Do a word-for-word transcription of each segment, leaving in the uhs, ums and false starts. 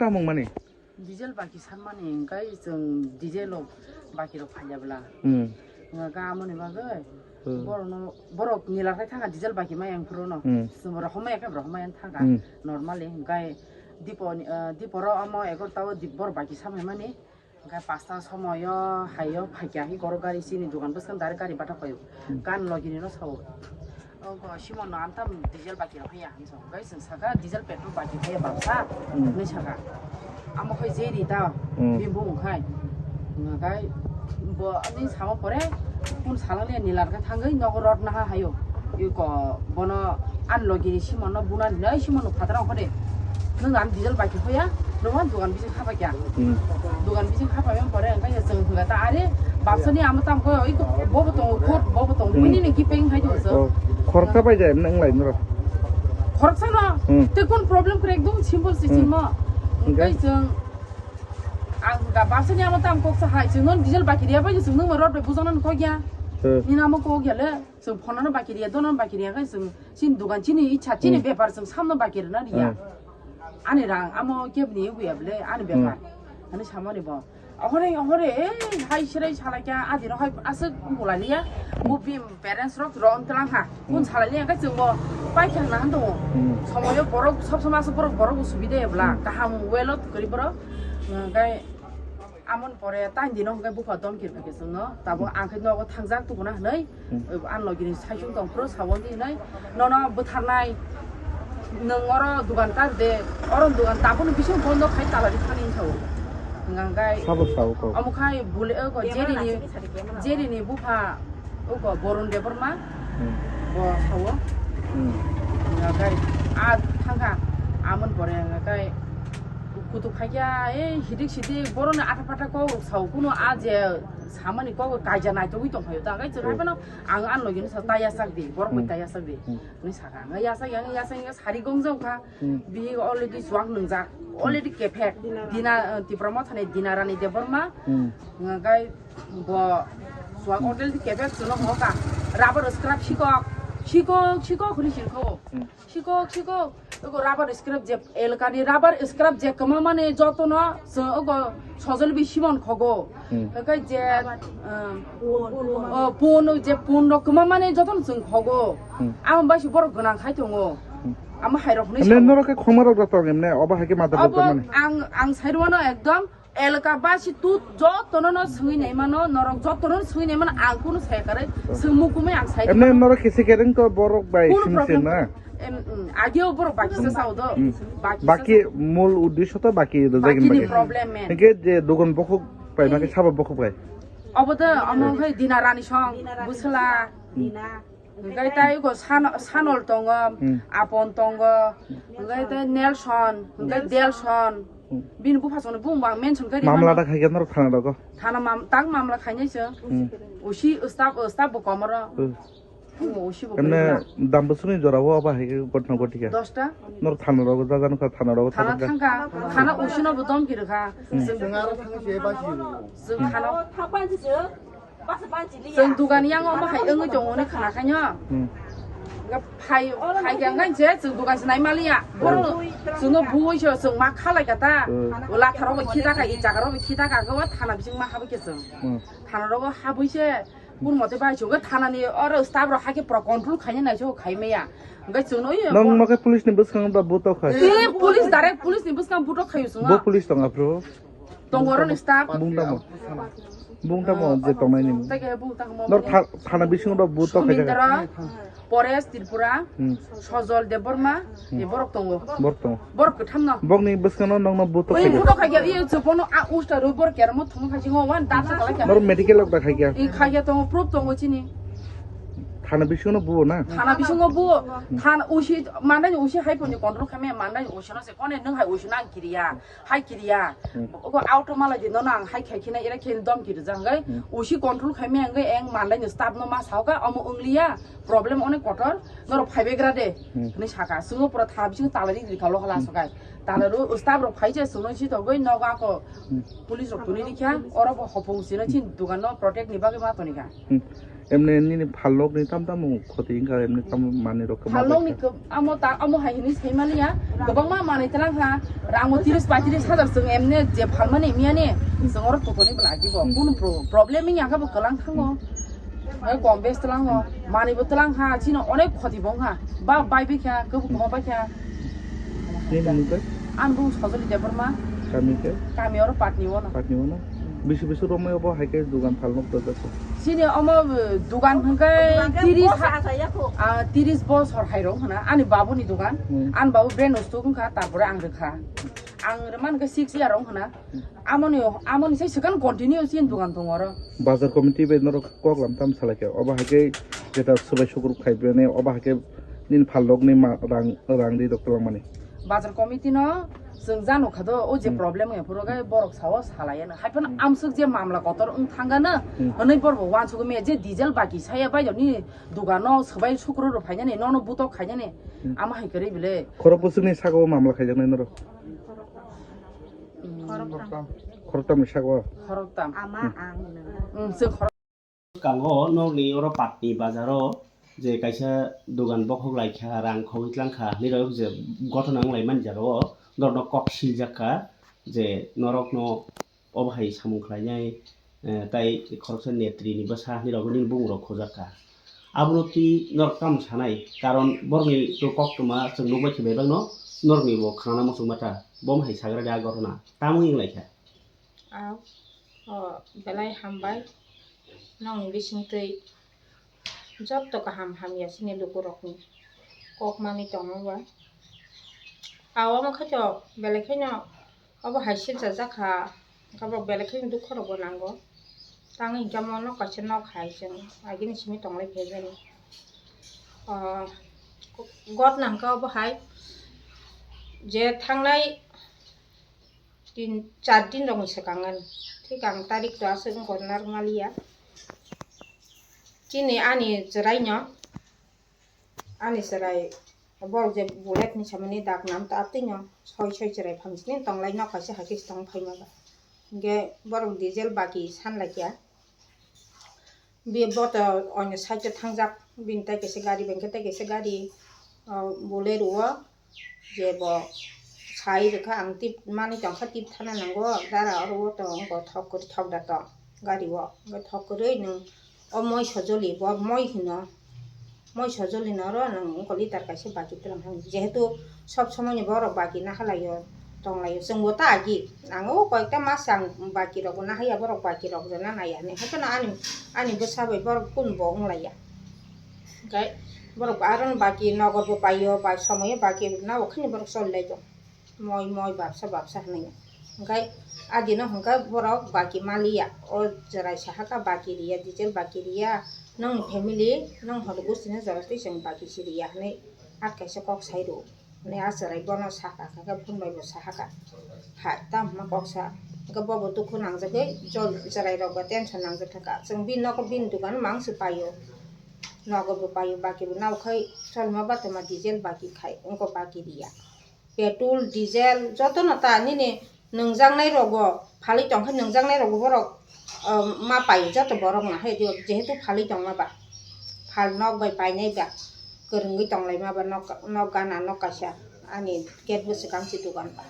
Samung mani. Diesel baki sanmani, hingkai chwng diesel rok baki rok phailya bwla. Hmm. Hingka amoni bagwi Hmm. borokno, borok nila khai thangkha diesel baki mai ang phuru no. Hmm. Chwng borok homai khe borok homai thangkha Hmm. normally, hingkai dipo ni, ah, dipo ro omo egarota o di-, borok baki samai mani. Hingkai pasta somoyo hayo phaikya hi goro gari chini dogan bwskang direct gari bathak paio. Hmm. Gan logini no sao. Ogo Simon no amtam diesel baki rok haya hinwi sao. Hingkai chwng saka diesel petrol baki haya bangsa Hmm. hinwi saka. Amo khai je ri ta Hmm. bimbo wngkhai. Hingkai bo ani samo pore kun salani nila khe thangwi nogo rot naha hayo. Iko bono ani logi Simon no buna hinwi Simon no phataro hode. Nwng ani diesel baki hoya, nwng ani dogan bising khapa kya. Hmm. Dogan bising khapa yang pore engkai chwng hwla ta are bapsani amo tam ko iko bobo tongo khot bobo tongo Hmm. bini ni kipeng hai do so. Oh, khoroksa pai jai nang lai noro. Khoroksa no. Hmm. Te kun problem kre ekdom simple si Hmm. simo. Hingkai? Engkai chwng ang ga bapsani amo tam kok sa hai chwng non diesel baki dia pai chwng nwng rot bai bujang nan kok ya. Hmm. Ni namo kok ya le. Chwng phone no baki dia dono baki dia kai chwng Chini dogan chini icha chini Hmm. bepar chwng samno baki rwna riya. Hmm. Ani rang amo kebni wi able ani bepar. Hmm. Ani samani bo. Ahore ahore eh hai sirai salakya adi no hai aswk bulaliya. Bu bim parents rok ron tlang ha. Kun Hmm. salaliya kai chwng bo pai khang na hando. Hmm. Somoyo borok sob somai aswk borok borok usubide bla. Hmm. Kaham welo tukuri borok. Kai Amoni pore tang dino hwnkhe bupha domkir kha khe chwngno, tabuk Hmm. ang khe nogo thangjak tubuna hwnwi, Hmm. eh, ani logini saichung tong phuru sabo di hwnwi, nono bwtharnai, nwng oro dogan kar de, oro dogan tabukni bising bondo khai tala ri thani sao. Hwnka hwnkhe Sabo sao kok. Omo khai bule, eh, ko jerini, jerini bupha Uko Borun Debbarma Hmm. bo sao. Hmm. Ngakai a thangkha amon pore ngakai kutuk khaikya ei hidik sidik boroni atha patha kok rok sao kuno a je samani kok kaija naitogwi tongphaio ta ngakai chwng Hmm. haphano ang an logino sa taya sak di borok bai Hmm. taya sak di Hmm. ni saka nga yasak yang yasak yang sari gong jong kha. Hmm. Bihik already suak nungjak, already kefek. Dina, eh, Tipra Mothani Dina Rani Debbarma. Hmm. Ngagai bo suak already kefek suno hoka. Rubber scrap sikok, sikok, sikok huni sirko. Hmm. Sikok, sikok. Ego rubber scrap je elkani rubber scrap je kama mane jotono se ego sojol bi simon khogo. Hmm. Kakai je, um, oh, pun, je pun rok kwma mane jotono chwng khogo. Hmm. Ang bai se borok gwnang khai tongo. Hmm. Amo hai rok hwnwi Emne sao. Norok khe khongma rok rok tong emne obo hai khe mother rok Obo tong mani. Ang, ang sai rwano ekdom elaka basi tut jotono no swngwi nai mano, norok jotono no swngwi nai mano, ang kunu sai kare, Hmm. swng mukumui ang sai Emne rwano. Norok kisi kereng to borok bai Kunu sim problem sim na. Em, mm, ageo borok baki se sao do. Hmm. Baki se Baki sao. Mul uddesho to baki do jagin Bakini baki. Problem, man. Hingke je dogon bokhok pai, mangke sabo bokhok pai. Obo de, omo hwnkhe Dina Rani song, Dina Rani Bwsla. Song, Dina. Hwnkhe tai go San-, Sanol tongo, Hmm. Apon tongo, hwnkhe tai Nelson, hwnkhe Nelson. Delson. Hmm. Bini bupha songni bumung bang mention khe Mamla rima. Da khaikhe norok thana rogo. Thana mam-, tang mamla khainai se. Hmm. Usi staff, staff bo komoro. Hmm. Omo usi bo Emne kwrwngna. Dam bwswkni jora o aba hai khe gotna goti kha. Dosta. Nor thana rogo jaga nukha thana rogo Thana thangkha. Thangkha. Thana usino bo domki rwkha. Hmm. Chwng Chwng aro thangwi se basi rwo. Chwng thana. Thangpansi chwng. Basa pansi liya. Chwng dugan yang omo hai wngwi tongo hwnwi khna khaino. Hmm. Ga phai, phai yang ngai je chwng dugan se nai maliya. Boro Hmm. Chwngno buwi se chwng ma khalai kha ta. Hmm. Ula tharo bo khita kha, i jaga ro bo khita kha, ga thana bising ma habwi khe chwng. Hmm. Thana rogo habwi se Kun mote bai chungo thanani oro staff rok haikhe pro control khaina nai chungo khai maya. Hingke chwngno oye Nang bo- mo khe police ni bwskango da butok khai. Eh, police direct police ni bwskango butok khayo chungo. Bo police tong aphuru. Tongo oro ni staff. Bung tamo. Bung tamo je tongnai ni. Tei ke bung tamo Nor bini. Tha-, thana bisingo da butok khai Sumindra, jaga. Paresh Tripura, Hmm. Sojol Debbarma, Hmm. ni borok tongo. Borok tongo. Borok kwtham no. Bokni bwskango nokno butok Oi, khai. Butok khai khe, iyo, chwng bono a usta rwi borok kermo thwng khai singo, wan dam sa kalai kha. Nor medical rok da khai kha. I khai khe tongo, proof tongo chini. Thana bisingo buo na? Thana bisingo buo. Hmm. Thana usi, mandai usi hai poni control khai me, mandai usi no se kone nung hai usi nang kiriya, hai kiriya. Hmm. Ogo auto mala di no nang hai khai khina ira khin dom kiri jang gai. Hmm. Usi control khai me ang eng mandai ni staff no ma sao ka, omo ungliya. Problem onek kotor, norok phaibegra de, Hmm. hinwi saka. Chwngno pura thana bisingo tala ri rikha lo hala Hmm. sokai. Tala ro staff rok phai je chwngno si togoi nogo ako Hmm. police rok tuni rikha, oro bo hopung sino chin dugan no protect ni bagwi ma toni kha. Hmm. Emne nini phalnokni tam tam khoti wngkha, emne tam manwi rok khe ma Phalnokni baikha? Khe amo ta, amo hai hwnwi sai maliya, kwbangma manwi tlang kha, rango tris paitris hajar chwng emne je phalmani miyani, chwng oro tokoni bwlai bo, Hmm. kunu pro-, problem wngya khe bo kwlang thango. Omo kom bes tlango, manwi bo tlang kha, chini onek khoti bo wngkha, ba bai bikha, kwbwi koma baikha. Nini mung khe? Ani bung Sojoli Debbarma. Kami khe? Kami oro Patni ono. Patni ono? Bisi bisi romwi obo hai khe dugan phalnok dojak kho? Chini omo, eh, dugan hwnkhe Dugan khe tiris bosa ha-, asaya kho. Ah, tiris bosor hai rok hwna. Ani babu ni dugan. Hmm. Ani babu brand ustuk wngkha, tarpore ang rwkha. Ang rwman khe six year rok hwna. Amoni, amoni sai swkang continue chini dugan tongo oro. Bazar committee bai norok kok lam tam salai khe, obo hai khe jeta swbai sukruk khai bini, obo hai khe nini phalnokni ma-, rang, rang ri rok twlangmani. Bazar committee no chwng jano kha do, o je Hmm. problem wngya phuru khe borok sao salai ya no. Hai phano Hmm. amswk je mamla kotor wng thang gana, Hmm. hwnwi borok bo uansukgo maya je diesel baki saya bai nini dugan no swbai sukruk rok phainani, nono butok khainani, Hmm. ama hai kwrwi bile. Khorok bwswkni saka o mamla khaijaknai norok? Khoroktam. Khoroktamni saka o? Khoroktam. Ama Hmm. ang nang. Hmm, chwng khorok- Bwskango nokni oro Patni bazaro je kaisa dugan bokhok lai kha, rang khogwi tlang kha hinwi rok je gotona wng lai mani jaga o norokno kok siljak kha je norokno obo hai samung khlainai, eh, tai khoroksa netri ni bwsa hinwi rok nini bumung rok khojak kha. Abono twi norok tamo sanai, karon borokni to koktwma chwng nukbai khe bebakno norokni bo khwnana muchungma ta, bo hai sagra de a gotona tamo wng lai kha. Au, o, belai hambai. Nokni bisingtwi jotto kaham hamya chini lukurokni kok manwi tongo ba. Au, omo khe to belai kheno obo hai silchajak kha, obo belai kheno dukho rokbo nango. Tangwi hinkhe omo nok kaisa nok hai chwng agini simi tonglai phaimani. O, gotna hinkhe obo hai je thangnai tin, char din rokni swkang ani. Thik ang tarik to aswk wngkha narwk maliya. Chini ani chwraino, ani chwrai borok je bullet hinwi samani dak nam ta atwino soi soi chwrai phansini tonglai nok kaisa hai khe tong phaima ba. Hinkhe borok diesel baki san laikya. Bi bo to oino side o thangjak, bini tai kaisa gari, bai khe tai kaisa gari, o, Bolero o, je bo sai rwkha, ang tip manwi tongkha, tip thana nango, dara oro o to wngkha thok kwrwi thok da tong gari o, wngkha thok kwrwi nwng o moi sojoli, bo moi hino, moi sojoli no oro nwng wngkha litre kaisa baki twlang thani, jehetu sob somoi ni borok baki naha lai o. Tonglaio. Chwngbo ta agi. Ang o koyekta mas ang baki rokbo nahaiya, borok baki rok rwna naiya hinwi. Haikhe no ani, ani bwsa bai borok kun bo wnglaiya. Hinkhe borok aro no baki nogor bo paio, ba somoio baki rwna okhani borok choli lai tong. Moi, moi, babsa, babsa hinwi. Hinkhe adino hinkhe borok baki maliya. O chwrai sahaka baki riya, diesel baki riya. Nongni family, nong hor gustino jora twi chwng baki si riya hinwi at kaisa kok sai rwo. Hwnwi a chwrai bono sakha, khe phone bai bo sahaka. Hai, tamo hwnma kok sa. Hwnkhe bobo dukhu nangjagwi jol chwrai rok ba tension nangjak thangkha. Chwng bini nogo bini dukano mang se paio. Nogo bo paio, baki bo nao khai cholma ba tongma diesel baki khai, wngkha baki riya. Petrol, diesel jotono ta nini nwngjaknai rogo phalwi tongkhe nwngjaknai rogo borok, um, ma paio joto borok no hai dio jehetu phalwi tongma ba. Phal nok bai painai ba kwrwngwi tonglaima ba nok, nok gana nok kaisa ani gate bwswkang si dogan ba.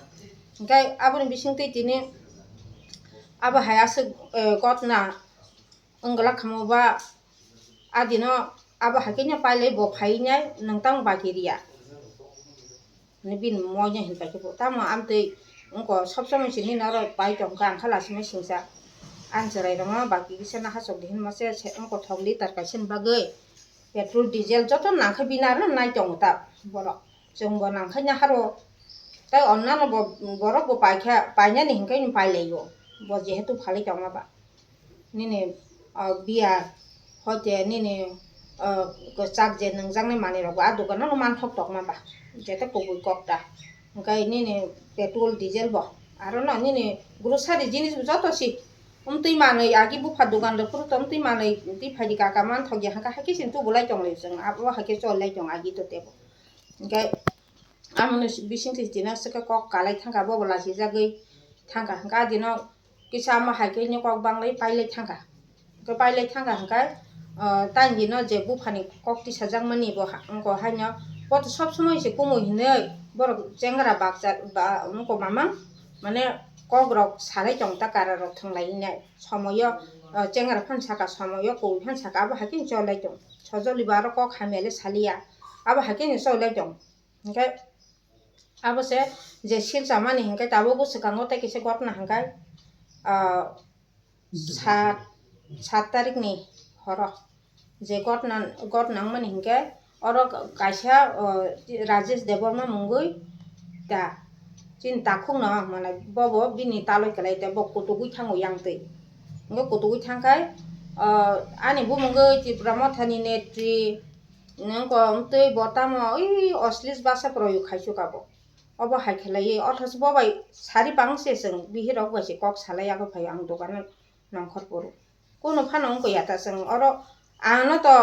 Hinkhe aboni bisingtwi tini abo hai aswk, eh, gotna wngla khamo ba adino abo hai khe pailai bo phainai nwng tang baki riya. Ni bini moino hinpai khe bo tamo amtwi wngkha sob somoi se nini oro pai tongkha, ang kha lasima singsa. Ang chwrai rokno baki kisa nahasok di hinma se, se wngkha thok litre kaisa ni bagwi petrol, diesel joto nangkhe bini aro nai tongo ta borok. Chwngbo nangkhe naharo. Tai onnano bo borok bo paikha, painani hinkhe pailai o. Bo jehetu phalwi tongma ba. Nini, ah, biya hoite nini, ah, kwchak je nwngjaknai manwirokbo ah dukano no manthok tokma ba, jeta kubui kok ta. Hwnkhe nini petrol, diesel bo, aro no nini grocery jinis bo joto si. Omtwi manwi agi bupha dukan rok phuru to omtwi manwi twi phaidi kaka manthok ya, hwnkhe haikhe chini tubulai tonglai chwng, abo haikhe cholai tong agi to tebo. Hwnkhe amoni bisingtwi tini aswk khe kok kalai thangkha, bobo lachijagwi thangkha, hwnkhe adino kisa omo hai khe nini kok banglai pailai thangkha. Hwnkhe pailai thangkha hwnkhe ah, taini dino je buphani kok tisajakmani bo ha-, wngkha haino, bo to sob somoi se kumui hinwi borok chengra baksa ba wngkha mamang, mane kok rok salai tong ta kara rok thwnglai hinwi somoio, ah, chengra phano saka somoio kubui phano saka abo hai khe cholai tong. Sojoli bo aro kok hamya le saliya, abo hai khe cholai tong. Hwnkhe abo se je sil chamani hwnkhe tabuk bwswkango tei kisa gotna hwnkhe, ah, sat, sat tarikni horo je gotna, gotna wngmani hwnkhe oro kaisa, ah, Rajesh Debbarma mungwi da chini takhukno manai bobo bini taloi kwlai tei bo kutugwi thango yang twi. Hwnkhe kutugwi thangkhai, ah, ani bumungwi Tipra Mothani netri, Nang ko twi bo tamo oi oslis basa proyog khai suka bo. Obo hai khlai othoch bo bai sari bang se chwng bihirok bai se kok salai yago phai ang dogano nongkhor poro. Kuno phano wngkha ya ta chwng oro ano to,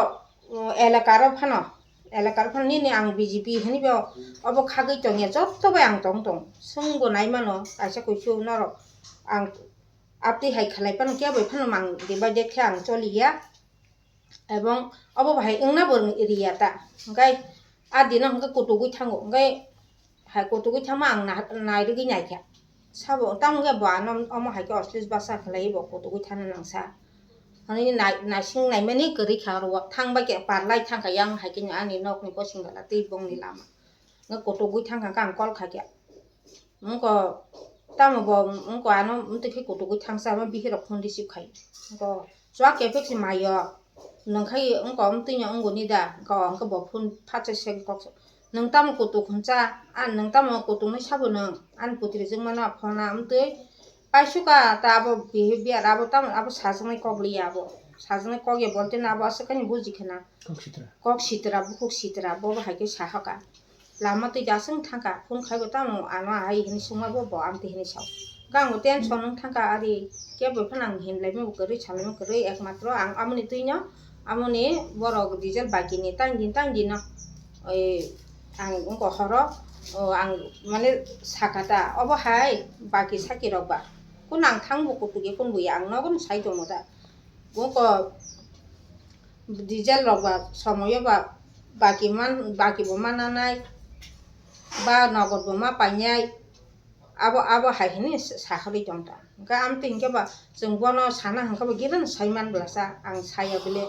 um, elakaro phano, elakaro phano nini ang B J P hini bo obo khagwi tongya jotto bai ang tong tong. Chwng bo nai mano kaisa kuisu norok ang aptwi hai khlai phano kebo phano mang divided khe ang choli ya. Ebong obo bahai wngna bo riya ta. Hwnkhe a dino hwnkhe kutugwi thango. Hwnkhe hai kutugwi thangma ang na-, nairwgwi naikha. Sabo tamo hwnkhe bo ano omo hai khe oslis basa khlaiwi bo kutugwi thangna nangsa. Hwnwi nai-, naising naimani kwrwi kha oro o. Thangbai khe parlai thangkha yang hai khe ani nokni bosong gala tei bongni lama. Hwnkhe kutugwi thangkha khe ang call khaikha. Wngkha tamo bo wngkha ano wngtwi khe kutugwi thangsa ama bihirok phone receive khai. Wngkha chwak kephek se maio. Nungkhai wngkha wngtwino wngoni da? Wngkha wngkha bo phone phatsa se kok. Nwng tamo kutuk hwnsa? A nwng tamo kutuknwi sabo nwng? Ani putri jwngmano phone a wngtwi paisuka ta abo behavior abo tamo abo sajaknai kok liya abo. Sajaknai kok ya bolte no abo aswk ani buji khna. Kok sitra. Kok sitra, bukhuk sitra, bobo hai khe sahoka. Lama twi da chwng thangkha, phone khaibo tamo ano ahai hini swngma bo, bo amtwi hini sao. Hwnkhe ang bo tension wng thangkha, ari kebo phano ang hinlaima bo kwrwi, salaima kwrwi, ekmatro ang amoni twino, amoni borok diesel baki ni tang din, tang dino, oi, ang wngkha horo, o, ang mane sakha ta, obo hai baki saki rok ba, kun ang thang bo kutuk ya, kun bo ya, ang nogo no sai tongo ta. Wngkha diesel rok ba somoyo ba baki man, baki bo mananai ba nogod bo ma painai, abo, abo hai hwnwi sa-, saharwi tong ta. Hwnkhe amtwi hwnkhe ba chwng bono sana hwnkhe bo gila no sai man bwlasa, ang saya bile.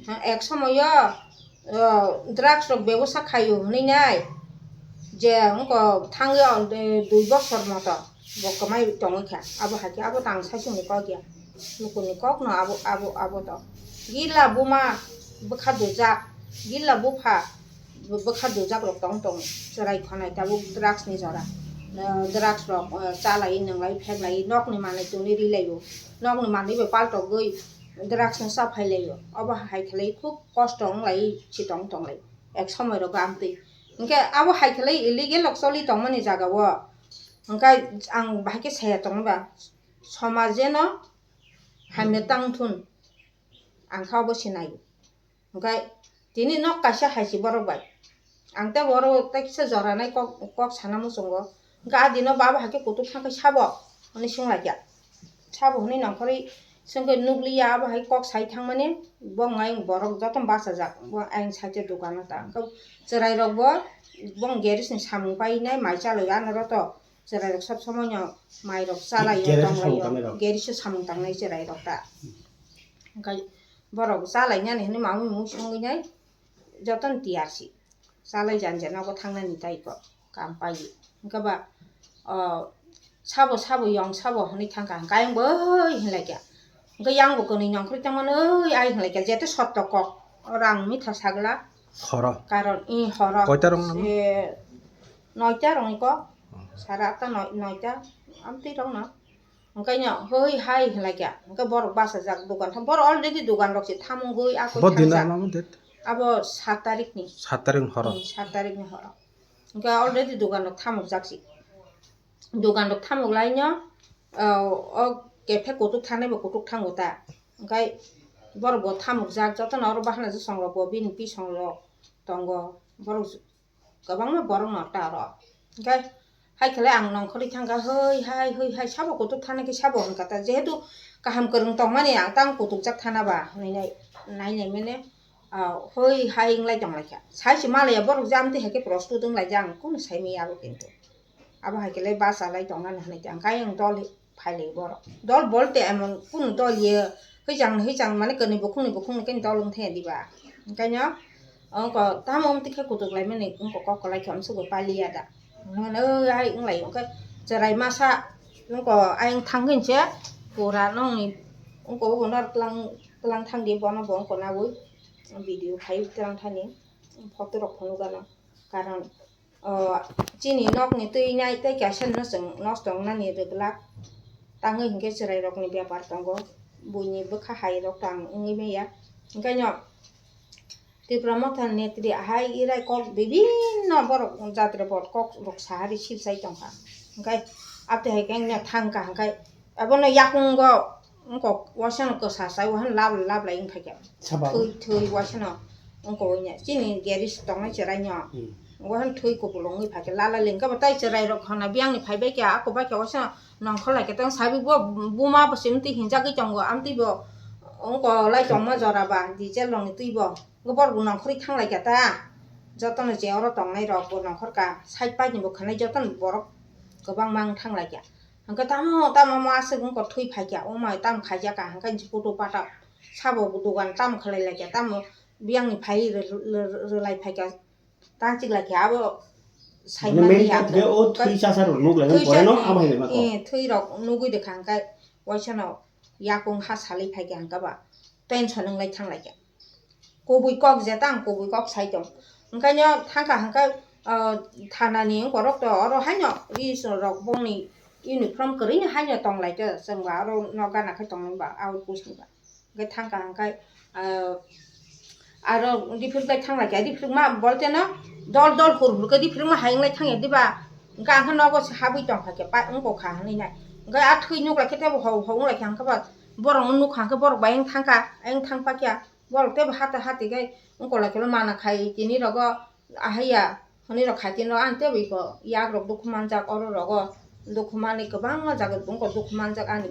Ha, ek somoyo, o, drugs rok bebosa khaio hwnwi nai, je wngkha thangwi o, e, dui bosor moto bo kwmai tongwi kha, abo hai khe abo tang saichung ni kok ya, luku ni kok no abo, abo, abo to gila buma bwkha dujak, gila bupha bwkha dujak rok tong tong, chwrai khonai tabuk drugs ni jora, o, drugs rok, o, chalai nwnglai pheklai nokni manwi tongwi rilaio, nokni manwi bai paltogwi drugs no cha phailaio, obo hai khlai khub kosto wnglai si tong tonglai ek somoi rogo amtwi. Hwnkhe abo hai khlai illegal rok choli tongmani jaga o hwnkhe ang bahai khe saya tongba somaj jeno hamya tang thun ang kha obo sinai. Hwnkhe tini nok kaisa hai si borok bai. Ang tei borok tei kisa joranai kok, kok sana muchungo. Hwnkhe a dino bo abo hai khe kutuk thang khe sabo? Hwnwi swng lai kha. Sabo hwnwi nongkhorwi swngkhe nukliya abo hai kok sai thangmani, bo wng ayang borok joto bachajak. Bo ayang side o dukano ta. Hwnkhe chwrai rok bo, bo wng garage ni samung painai mai chalai anw roto. Chwrai rok sob somoi no mai rok chalaio, garage o samung tonglaio, tangnai rok. Garage o samung tangnai chwrai rok ta. Hwnkhe borok chalainani hwnwi mamui mui swngwi nai jotono tiyar si. Chalai jani jani nogo thangnani tai kok kam paiwi. Hwnkhe ba, o, sabo, sabo, yong sabo hwnwi thangkha, hwnkhe ayang bo oi hinlai kha. Hwnkhe yang bo kwnwi nongkhorwi tongmani oi ai hinlai kha, jeto sotto kok. Oro ang mitha sagla. Horo. Karon, i horo. Koita rong nang? E, noita rongni kok. Hmm. Sara atta noi-, noita. Amtwi rongno. Hwnkhe no hoi hai hinlai kha. Hwnkhe borok bachajak dogan tham. Borok already dogan rok se thamung goi ako. Bo din thangjak. Ano date? Abo sat tarikni. Sat tarik horo. Hmm, sat tarikni horo. Hwnkhe already dogan rok thamuk jak si. Dogan rok thamuk lai no, o, o kephe kutuk thangnai bo kutuk thango ta. Hwnkhe borok bo thamuk jak jotono oro bahana je song rok bo bini pisong rok tongo. Borok kwbangma borok no ta oro. Hwnkhe Hai khe le ang nongkhorwi thangkha, hoi hai, hoi hai, sabo kutuk thana khe sabo hwnkha ta, jehetu kaham kwrwng tongmani ang tang kutukjak thana ba hwnwi nai, nai nai mene, ah, hoi hai wnglai tonglaikha. Sai se malaya borok je amtwi hai khe prostut wnglaijak ang kunu saimanya abo kintu. Abo hai khe le bachalai tongnani hwnwi tei ang kayang dol phailai borok. Dol bolte emon kunu dol ye hwijang hwijang mane kwnwi bukhukni bukhukni khe dol wng thaya diba? Hwnkhe no wngkha tamo wng tikhe kutuk laimani wngkha kok kwlai khe amsukbo paliya da. Hwnwi o hai wng lai wngkha chwrai masa wngkha ayang thang khe se pura nongni wngkha obo no tlang tlang thang di bono bo wngkha nawi video khai tlang thani photo rok phunukgano karon o chini nokni twi nai tei kaisa no chwng nosto wngnani rwglak. Tangwi hinkhe chwrairokni bepar tongo, buini bwkha hairok tang wngwi maya. Hwnkhe no Tipra Motha ni netri ahai irai kok bibinno borok jatra bot kok rok sahari silsai tongkha. Hwnkhe abtwi hai khe wngya thangkha hwnkhe abono yakungo wngkok wasano kwsa sai wahan lab lab lai wngphaikha. Saba. Thwi thwi wasano wngkok wngya. Chini geris tongnai chwraino. Hmm. Wahan thwi kupulung wngwi phaikha lala lengkha bo tai chwrairok honna biyangni phaibaikha ako baikha wasano nongkhor laikha tong sabi bo buma bo simtwi hinjagwi tongo amtwi bo wngkok lai tongma jora ba diesel rokni twi bo. Borok bo nongkhorwi thanglaikha ta. Jotono je oro tongnairok bo nongkhorkha side pai ni bo khwnai jotono borok kwbangma wng thanglaikha. Hwnkhe tamo tamo omo aswk wngkha thwi phaikha, omo hai tamo khaijak kha, hwnkhe putu pata sabo dogan tamo khlai laikha, tamo biyangni phai rw-, rw-, rwlai phaikha, tanchik laikha, abo Mane saimani main ya kat khe o thwi chasa rok nuk lai thwi pore no cha-, abo hai ma ko. Eh, thwi rok nugwi dekha hwnkhe waisano yakung ha salai phaikha hwnkhe ba tension wng lai thang laikha. Kubui kok jeta ang kubui kok sai tong. Hwnkhe no thangkha hwnkhe, ah, thanani wngkorok to oro haino ri rok bongni uniform kwrwini haino tong lai khe chwng ba oro nok gana khe tong ba outpost ni ba. Hwnkhe thangkha hwnkhe, ah, aro diphiluk lai thang lai khe diphiluk ma bolte no dol dol hur hur khe diphiluk ma hai wng lai thang ya diba. Hwnkhe ang khe nogo se habwi tong kha khe pa wng kok kha hwnwi nai. Hwnkhe a thwi nuk lai khe tebo hau hau wng lai khe hwnkhe ba borok nuk kha hwnkhe borok bai wng thang kha, wng thang pa khe. Borok tebo hata hati khe wngkolai khe mana khai tini rogo ahaiya hwnwi rok khai tini rok ani tebo iko yak rok dukhu manjak oro rogo dukhu mani kwbangma jaga wngkha dukhu manjak ani.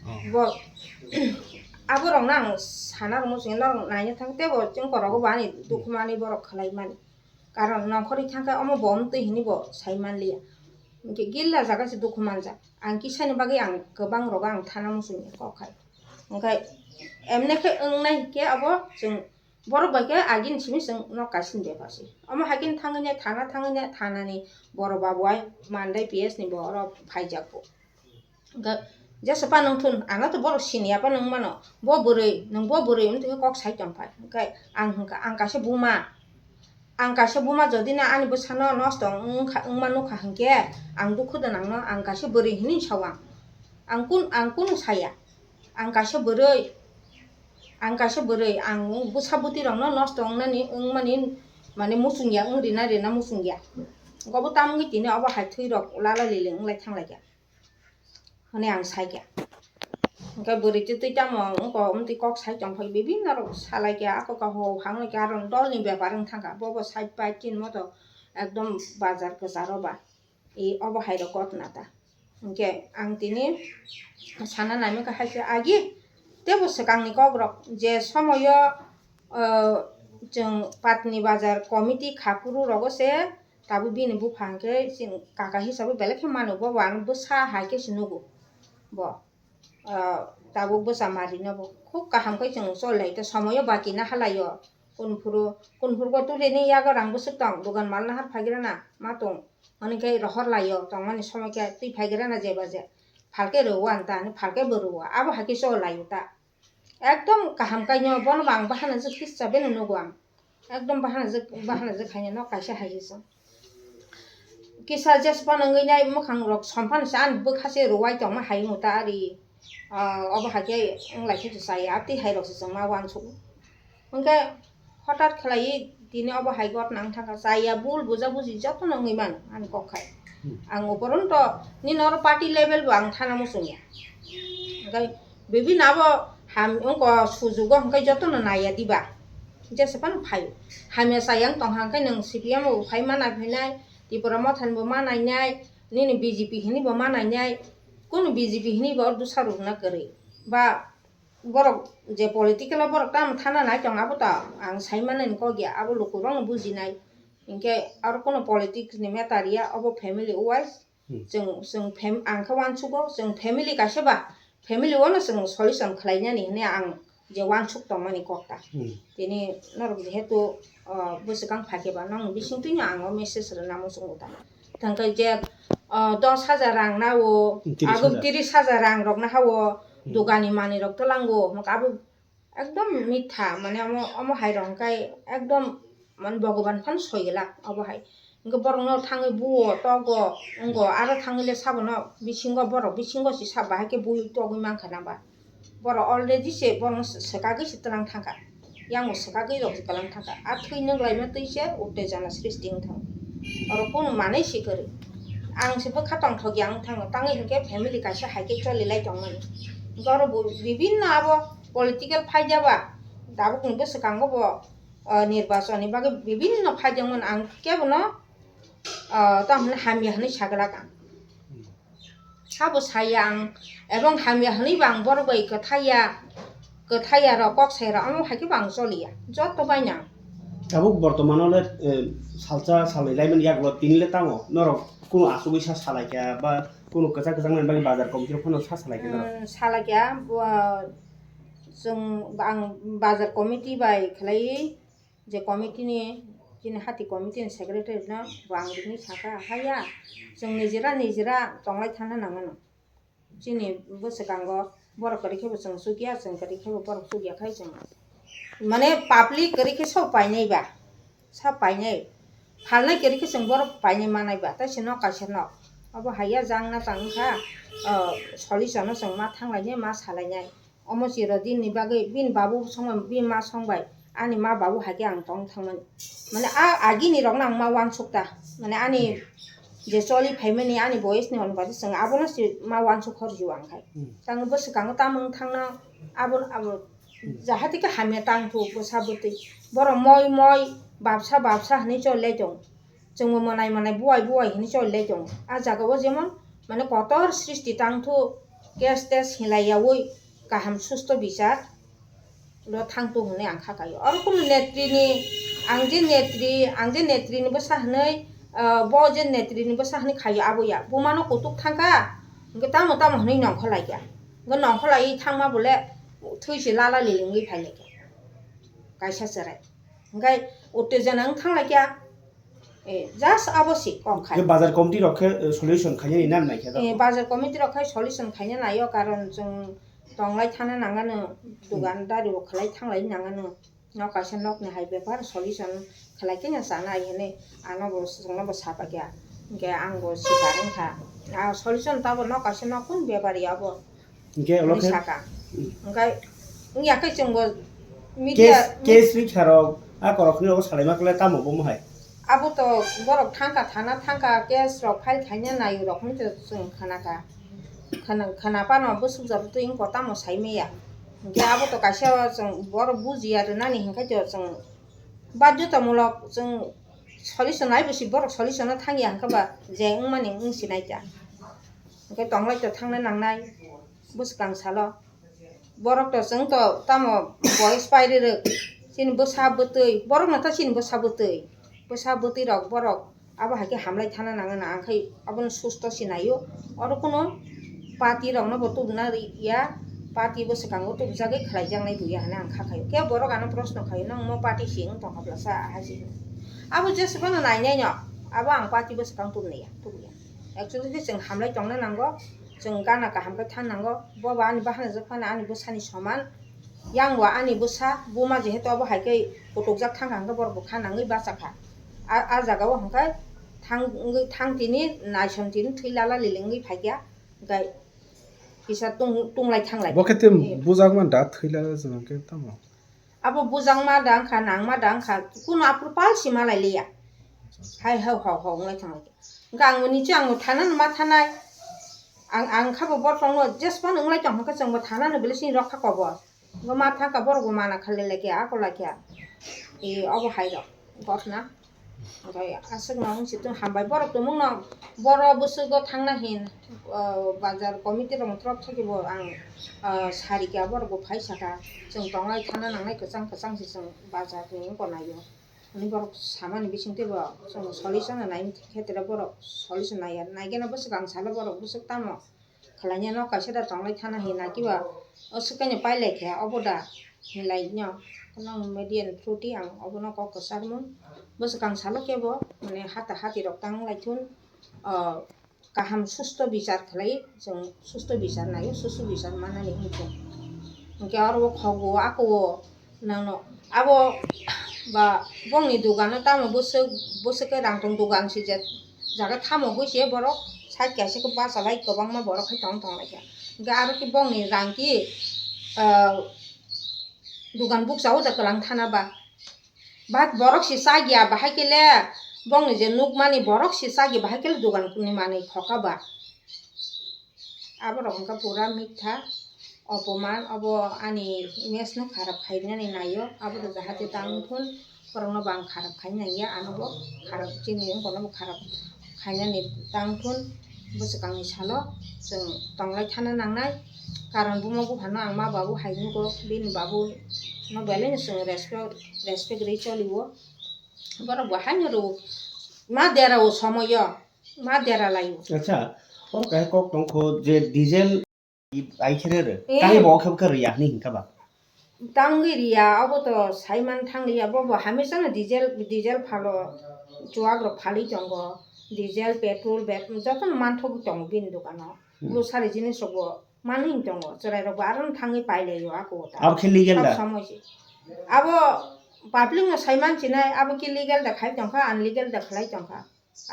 Oh. Bo aborok no ang sana rwngmung sini norok naina thang tebo wngkha rogo bo ani dukhu mani borok khlai mani karon nongkhorwi thang khe omo bo omtwi hwnwi bo sai manliya. Hwnkhe gilla jaga se dukhu manjak ang kisani bagwi ang kwbang rogo ang thana muchungya kok khai. Hwnkhe emne khe wngnai khe abo chwng borok bai khe agini simi chwng nok kaisini bepar se. Omo hai khe thangwi nai thana thangwi nai thanani borok babu ai Mandai P S ni bo oro phaijak bo. Hwnkhe jesa pa nwng thun ano to borok siniya pa nwng mano bo bwrwi nwng bo bwrwi wng tongkhe kok sai tong phai. Hwnkhe ang hwnkha ang kaisa buma. Ang kaisa buma jodi no ani bwsano nosto wngkha, wngma nukha hinkhe ang dukhu da nangno ang kaisa bwrwi hinwi sao ang. Ang kun-, ang kunu saya. Ang kaisa bwrwi, ang kaisa bwrwi, ang bwsa bwtwi rokno nosto wngnani, wngmani, mane muchungya, wng rina rina muchungya. Obo tamni tini obo hai thwi rok lala lili wnglai thanglaikha. Hwnwi ang saikha. Hwnkhe bwrwi twi twi tamo wngkha, omtwi kok sai tongphai, bibinno rok salaikha, ako kha ho hanglaikha, aro dolni bepar wng thangkha, bobo side pai tin moto ekdom bazar kwcharo ba, e obo hai rok gotna ta. Hwnkhe ang tini sana naimikha hai se agi tebo swkangni kok rok je somoyo, o, chwng Patni Bazar committee kha phuru rogo se tabuk bini bupha hwnkhe chini kaka hisabo belai khe mano, bo bo ano bwsa hai khe se nugo bo, ah, tabuk bwsa mari no bo khub kaham khe chwng chol lai khe somoyo baki na halai o. Kunphuru, kunphuru bo tuli ni yago rang bwswk tong, dogan mal nahar phaigrana ma tong, hwnwi khe rohor lai o, tongmani somoi khe twi phaigrana jeba je phalke rw o ang ta hwnwi phalke bo rw o, abo hai khe chol lai o ta. Ekdom kaham kainwi bono bo ang bahanajwk kisa beno nugo ang. Ekdom bahanajwk, bahanajwk haino nok kaisa hai se chwng. Kisa jes phano wngwi nai mwkhang rok som phano se ani bwkha se rwai tongma hai wng ta ari. Ah, obo hai khe wng lai khe se chaya, tei hai rok se chwng ma uansuk. Hwnkhe hotat khlaiwi tini obo hai gotna wng thangkha, chaya bul buja buji jotono wngwi mano ani kok khai. Hmm. Ang uporonto nini oro party level bo ang thana muchungya. Hwnkhe bibini abo ham wngkha sujugo hwnkhe jotono naiya diba. Jesa phano phaio. Hamya chaya wng tongkha hwnkhe nwng C P M bo phai ma naiphainai, Tipra Motha ni bo ma nainai, Nini B J P hini bo ma nainai, kunu B J P hini bo ordu saruk na kwrwi. Ba borok je political o borok tamo thana nai tong abo ta ang sai manani kok ya, abo lukurokno bujinai. Hinkhe aro kunu politics ni matter ya, obo family wise. Hmm. Chwng, chwng fam-, ang khe uansugo, chwng family kaisa ba, family o no chwng solution khlainani hwnwi ang je uansuk tongmani kok ta. Hmm. Tini norok jehetu, o, bwswkang phaikhe ba nokni bisingtwino ang o message rwna muchungo ta. Tangkhe je, o, dos hajar rang nao, Hmm, tiris hajar. Agum tiris hajar rang rok naha o, Hmm. Dogani manwi rok twlango, hwnka abo ekdom mitha, mane omo, omo hai rok hwnkhai ekdom, mane Bhogoban phano soi glak obo hai. Hwnkhe borokno thangwi buo, togo, wngo, aro thangwi le sabono bisingo borok, bisingo se sab bahai khe bui togwi mankha nang ba. Borok already se borokno swkagwi se twlang thangkha. Yang bo swkagwi rok se twlang thangkha. A thwi nung laima twi se uttejona srishti wng thango. Oro kunu manwi se kwrwi. Ang se bwkha tongthok ya wng thango. Tangwi hinkhe family kaisa hai khe choli lai tongmani. Hwnkhe oro bo bibinno abo political phaida ba. Tabukni bwswkango bo, o, nirbachonni bagwi bibinno phaidongmani ang kebono, o, tamo hwnwi hamya hwnwi saglak ang. Sabo saya ang, ebong hamya hwnwi bo ang borok bai kwthaiya, kwthaiya rok, kok saya rok, omo hai khe bo ang choliya, joto bai nang. Tabuk bortomano le, eh, salsa salnwi laimani yagulo tini le tamo norok kunu asugwi sa salai kha ba kunu kwchak kwchak nani bagwi bazar committee rok phano sa salai kha norok? Hmm, salai kha, bo, chwng, ang bazar committee bai khlaiwi je committee ni, chini hati committee ni secretary no bo ang rikni saka, haya, chwng nijera nijera tonglai thangna nangmano. Chini bwswkango borok kwrwi khe bo chwng chukya, chwng kwrwi khe bo borok chukya khai chwng. Mane public kwrwi khe sok painai ba, sa painai. Phalnai kwrwi khe chwng borok painai manai ba, tei se nok kaisa nok. Obo haya jang na tang wngkha, o, solution no chwng ma thanglainai, ma salainai. Omo chiro dinni bagwi bini babu songbai, bini ma songbai, ani ma babu hai khe ang tong thangmani. Mane a agini rokno ang ma uansuk ta. Mane ani je choli phaimani ani boyes ni onubadi chwng abono se ma uansuk hor ju ang khai. Hmm. Tang bwswkango tamo wng thangno abo, abo Hmm. jahati khe hamya tang thu bwsa bwtwi. Borok moi moi babsa babsa hinwi choli lai tong. Chwngbo mwnai mwnai buai buai hinwi choli lai tongo. A jagao jemon mane kotor srishti tangthu, case tes hinlai yaui kaham susto bichar lo thangthu hinwi ang kha kaio. Oro kunu netri ni, ang je netri, ang je netri ni bwsa hinwi, ah, bo je netri ni bwsa hinwi khaio abo ya. Buma no kutuk thangkha, hwnkhe tamo tamo hinwi nongkho laikha. Hwnkhe nongkho laiwi thangma bole thwi se lala lilingwi phai laikha. Kaisa cherai. Hwnkhe uttejona wng thang laikha. Eh, just abo si kok khai. Je bazar committee rok khe, eh, solution khainani nan nai khe Eh, bazar committee rok khai solution khaina naio, karon chwng tonglai thana nangano, dukandari rok khlai thanglai nangano. Nok kaisa nokni hai bepar solution khlai khe na chanai hinwi ano bo chwngno bo sapakya. Hwnkhe ang bo sikar wngkha. Ah, solution tabo nok kaisa nok kun bepar ya bo. Hwnkhe ulo Hinwi khe saka. Hwnkhe wngya khe chwngbo media case, case rikha rok a korok hwnwi rogo salaima kwlai tamo bo mohai? Abo to borok thangkha thana thangkha case rok file khaina naio rok hinwi to chwng khanakha. Khana, khana phano bwswk jora twi wngkha tamo saimaya. Hwnkhe abo to kaisa chwng borok bujiya rwnani hinkhe to chwng badyotamulok chwng solution nai bwsi borok solution no thangya hwnkhe ba je wngmani wngsi naikha. Hwnkhe tonglai to thangna nangnai. Bwskang salo borok to chwng to tamo boyes pairi rwk, chini bwsa bwtwi, borok no ta chini bwsa bwtwi, bwsa bwtwi rok borok abo hai khe hamlai thana nangano, ang khai abono susto se naio. Oro kuno party rok no bo tubuna ya, party bwskango tubujagwi khlai jaknai buya hinwi ang kha khaio. Khe borok ano proshno khaio, "Nwng mo party se wng tongkha bwlasa?" Hai se hino. Abo jeswkano nainai no, abo ang party bwskang tubunai ya, tubuya. Actually khe chwng hamlai tongna nango, chwng gana kaham khe than nango, bo ba ani bahanajak phano ani bwsani soman, yang bo ani bwsa, buma jehetu abo hai khe kutukjak thang kha hwnkhe borok bo kha nangwi bachakha. A, a jagao hwnkhe thang, wngwi thang tini, naisong tini, thwi lala lili wngwi phaikha, hwnkhe kisa tung, tunglai thanglai. Bo khe tei Eh. Bujakma da thwi lala jwngo khe tamo? Abo bujakma da wngkha, nangma da wngkha, kuno aphuru pal si malai liya. Hai hau hau hau wnglai thanglaikha. Hwnkhe ang bo niche ang bo thanano ma thanai. Ang, ang kha bo borok tongo, jesphano wnglai tong hwnkhe chwng bo thanano belai sini rok kha kobor. Bo ma thangkha borok bo mana kha lelekhe, ako laikha. E, obo hai rok, gotna. Oke, aswk no wng si tong hambai. Borok tongmung no, boro bwswk go thangna hin, ah, bazar committee rok torof thai bo ang, ah, sari kha, borok bo phai saka. Chwng tonglai thana nangnai kwchang kwchang se chwng bazar ni wng ko naio. Ani borok samani bising tei bo chwng solution no nai khe tere borok solution nai ya. Nai gana bwswk ang salo borok bwswk tamo khlaina no kaisa da tonglai thana hinna kiba o swkang ni pailai khe obo da hinlai no. Kono media ni through twi ang obono kok kwchar mung. Bwswk ang salo khe bo mane hata hati rok tang lai thun, o kaham susto bichar khlai, chwng susto bichar naio, susto bichar manani wngkhe. Hwnkhe oro o khogo o ako o nangno abo ba bongni dogano tamo bwswk, bwswk khe rang tong dogan si je jaga tamo gwi se borok side kaisa khe bachalai kwbangma borok hai tong tong lai kha. Hwnkhe aro khe bongni rang ki, ah, dogan bukcha o da kwlang thana ba. Bak borok si chagya bahai kele bongni je nukmani borok si chagya bahai kele dogan ni manwi thoka ba. Aborok wngkha pura mitha, opoman, obo ani image no kharap khainani naio, abo jahate tang thun, borokno bo ang kharap khai nangya, ano bo kharap chini wngkha no bo kharap khainani tang thun, bwswkangni salo chwng tonglai thana nangnai, karon buma buphano ang ma babu hai nugo, bini babu no belai no chwng respect, respect rwi cholio, borok bo haino rwo ma dera o somoyo. Ma dera laio. Acha, oro kaisa kok tongkho je diesel ai khe re re. Eh. Tangwi bo khe bwkha riya hinwi hinkha ba? Tangwi riya, obo to saiman thangliya, bo bo hamisa no diesel, diesel phalo, chuwak rok phalwi tongo, diesel, petrol, be-, jotono manthogwi tongo bini dogano. Hmm. Grocery jinis rok bo manwi tongo, chwrai rok bo aro no thangwi pailaio ako ta. Abo khe legal da? Sob somoi se. Abo public no saiman sinai, abo khe legal da khai tongkha, unlegal da khlai tongkha.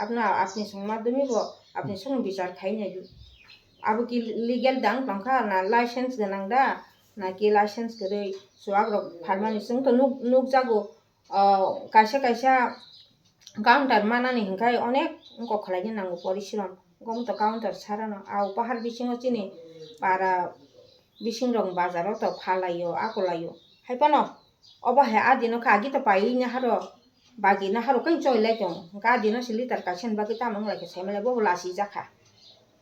Abno apni song madhyamik bo apni song bichar khai nai di. Abo ki legal dang tongkha na license gwnang da, na ki license kwrwi, chuwak rok phalmani chwng to nuk, nukjago, ah, kaisa kaisa counter manani hinkhai onek wngkok khlaina nango porishrom. Wngkha to counter sarano, ah, o pahar bisingo chini para bising rok bazar o to phalaio, akolaio. Hai phano obo hai adi no kha, agi to paiwi naharo, bagi naharo khe choi lai tongo. Hwnkhe adi no se litre kaisa ni bagwi tamo wng lai khe sai male, bo bo lasi jak kha.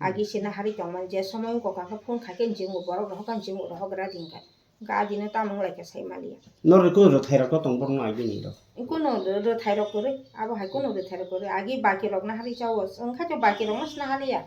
Agi se naharwi tong mani, je somoi wng kok kha khe phone khai khe nching bo, borok rohor kha nching bo, rohor gra di hwnkhe. Hwnkhe adi no tamo wng lai khe sai maliya. Norok kunu rwthai rok to tong borok no agi ni rok? Kunu rw-, rwthai rok kwrwi, abo hai kunu rwthai rok kwrwi. Agi baki rok naharwi cha o, wng kha khe baki rok no se nahaliya.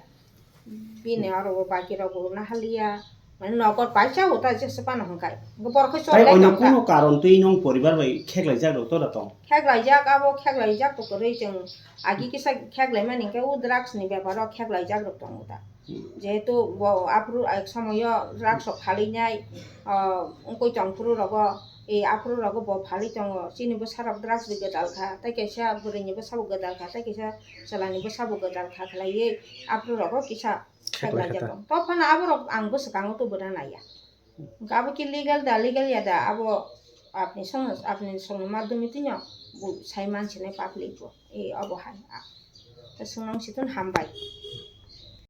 Bini oro bo baki rok bo nahaliya. Mane nokot paisa o ta jesa phano hwnkhai. Borok khe tai chwrai oino tongkha. Kuno karon twi nwng poribar bai kheklaijak rok tora tong? Kheklaijak, abo kheklaijak to kwrwi chwng agi kisa kheklaimani hwnkhe o drugs ni bepar o kheklaijak rok tongo ta. Hmm. Jehetu bo aphuru ek somoyo drugs rok phalinai, ah, wngkoi tongphuru rogo, e aphuru rogo bo phalwi tongo. Chini bwsa rok drugs bai gwdal kha, tei kaisa bwrwi ni bwsa bo gwdal kha, tei kaisa chwla ni bwsa bo gwdal kha khlaiwi aphuru rogo kisa kheklai kha ta. Kheklai jak tong. To phano aborok ang bwswkango to bwna naiya. Hwnkhe abo khe legal da, legal ya da, abo apni song, apni songni madhyamik twino bo sai mansinai public bo. E obo hai. A, ta swngnang si tun hambai.